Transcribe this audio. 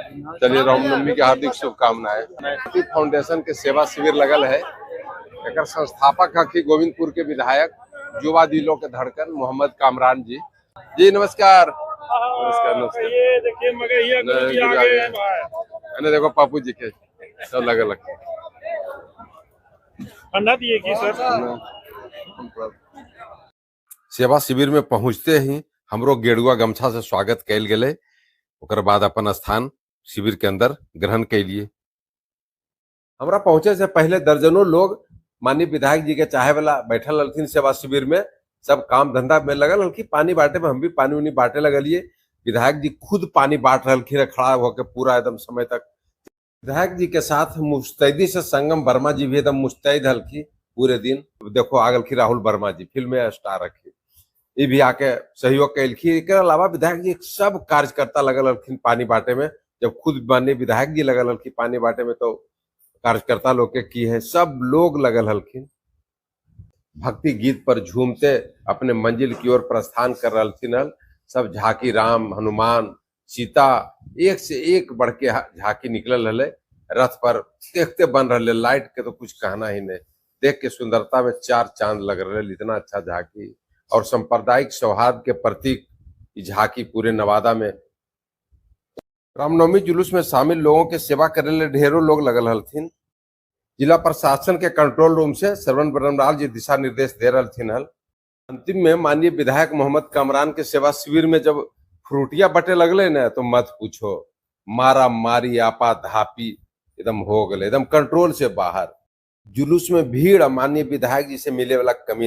चलिए, रामनवमी के हार्दिक शुभकामनाएं। फाउंडेशन के सेवा शिविर लगल है। एकर संस्थापक हखी गोविंदपुर के विधायक, युवा दिलों के धड़कन मोहम्मद कामरान जी। जी नमस्कार। नमस्कार नमस्कार। ये देखिए मगहिया गुरु जी आ गए हैं भाई। अरे देखो पापू जी के सब लगल लग। ठंडा दिए की सर? सेवा शिविर में पहुंचते ही हमरो गेरुआ गमछा से स्वागत कैल गेलै। ओकर बाद अपन स्थान शिविर के अंदर ग्रहण कैलिए। हमरा पहुंचे से पहले दर्जनों लोग माननीय विधायक जी के चाहे वाला बैठल रहथिन सेवा शिविर में। सब काम धंधा में लगल हलखिन। पानी बांटे में हम भी पानी उनी बांटे लगलिए। विधायक जी खुद पानी बांट रहलखिन खड़ा होके पूरा एकदम समय तक। विधायक जी के साथ मुस्तैदी से संगम वर्मा जी भी एकदम मुस्तैद हलखिन पूरे दिन। देखो आ गलखिन राहुल वर्मा जी, फिल्म स्टार रखी, ये भी आके सहयोग कैलखिन। एकर अलावा विधायक जी सब कार्यकर्ता लगल हलखिन पानी बांटे में। जब खुद माननीय विधायक जी लगल हलखिन पानी बांटे में तो कार्यकर्ता लोग के की है, सब लोग लगल हलखिन। भक्ति गीत पर झूमते अपने मंजिल की ओर प्रस्थान कर रहलखिन हल। सब झांकी राम, हनुमान, सीता, एक से एक बढ़ के झांकी निकलल हले। रथ पर देखते बन रहे, लाइट के तो कुछ कहना ही नहीं। देख के सुंदरता में चार चांद लग रहे, इतना अच्छा झांकी। और सांप्रदायिक सौहार्द के प्रतीक ई झांकी पूरे नवादा में। रामनवमी जुलूस में शामिल लोगों के सेवा करे ले ढेरों लोग लगल हलथिन। जिला प्रशासन के कंट्रोल रूम से श्रवण बरनवाल जी दिशा निर्देश दे रहलथिन हल। अंतिम में माननीय विधायक मोहम्मद कामरान के सेवा शिविर में जब फ्रूटिया बटे लगले न तो मत पूछो, मारा मारी आपा धापी एकदम हो गए, एकदम कंट्रोल से बाहर। जुलूस में भीड़ और माननीय विधायक जी से मिले वाला कमी।